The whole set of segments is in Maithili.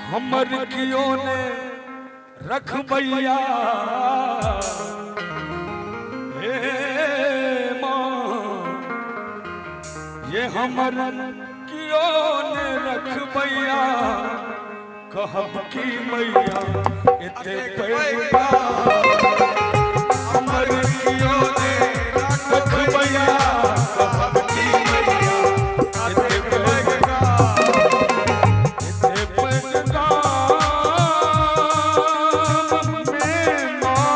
हमर कियो ने रखबैया हे माँ, ये हमर कियो ने रखबैया, कहब की मैया एते पैघ हमर कियो ने रखबैया, कहब की मैया एते पैघ, एते पैघ गाम में माँ,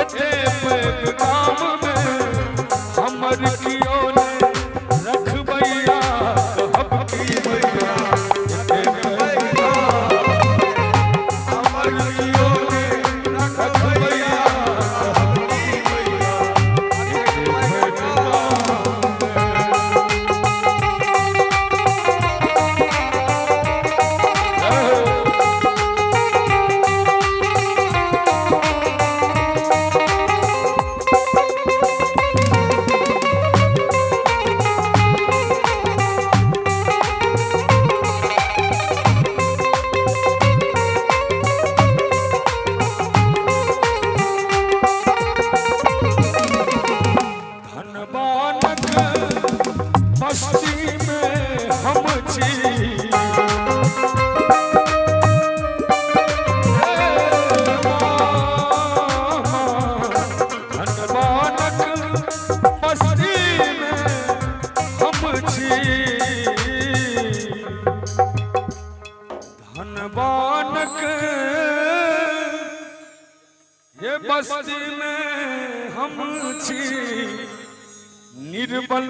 एते पैघ गाम में हमर कियो ने रखबैया, कहब की मैया एते पैघ हमर कियो ने रखबैया, कहब की मैया एते पैघ गाम। धनवानक बस्ती में हम छी, हे माँ, धनवानक बस्ती में हम छी, धनवानक ये बस्ती में हम छी, निर्बल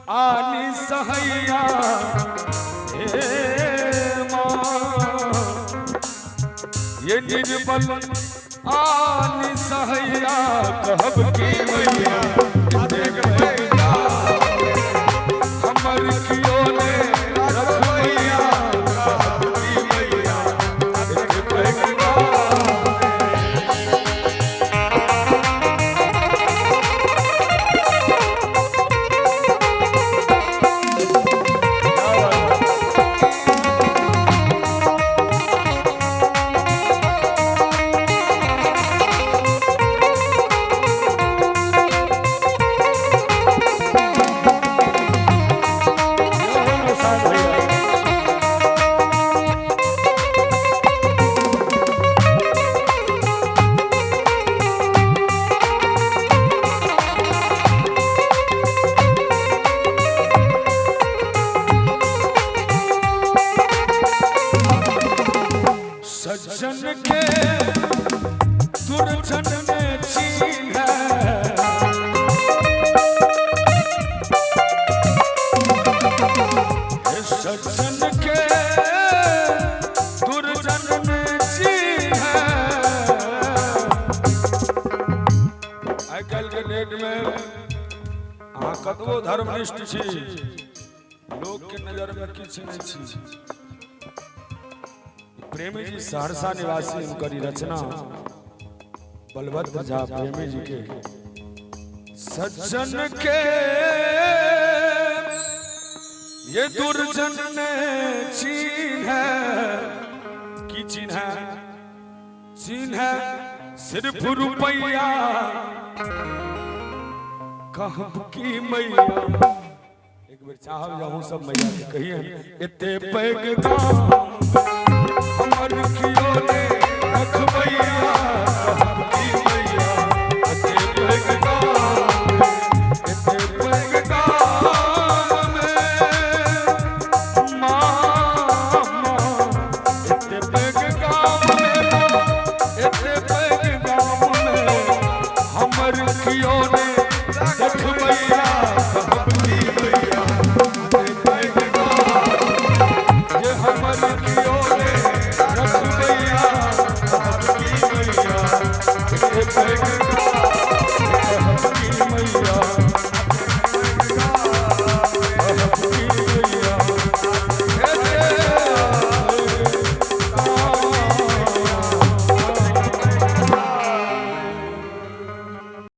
आनी सहैया हे माँ, ये निर्बल आनी सहैया, कहब की मैया एते पैघ हमर कियो ने रखबैया, कहब की मैया एते पैघ। सज्जन के दुर्जन में चीन है, सज्जन के दुर्जन में चीन है। आइ काल्हि के डेट में अहाँ कतबो धर्मनिष्ठ छी, लोक के नजर में किछु नहि छी। प्रेमी जी सहरसा निवासी, हुनकर ई रचना बलभद्र झा प्रेमी जी के। सज्जन के ये दुर्जन ने चीन है, की चीन है? चीन है सिर्फ रुपैया, कहब की मैया। एक बेर चाहब जाहू सब मैया के कहिए, एते पैघ गाम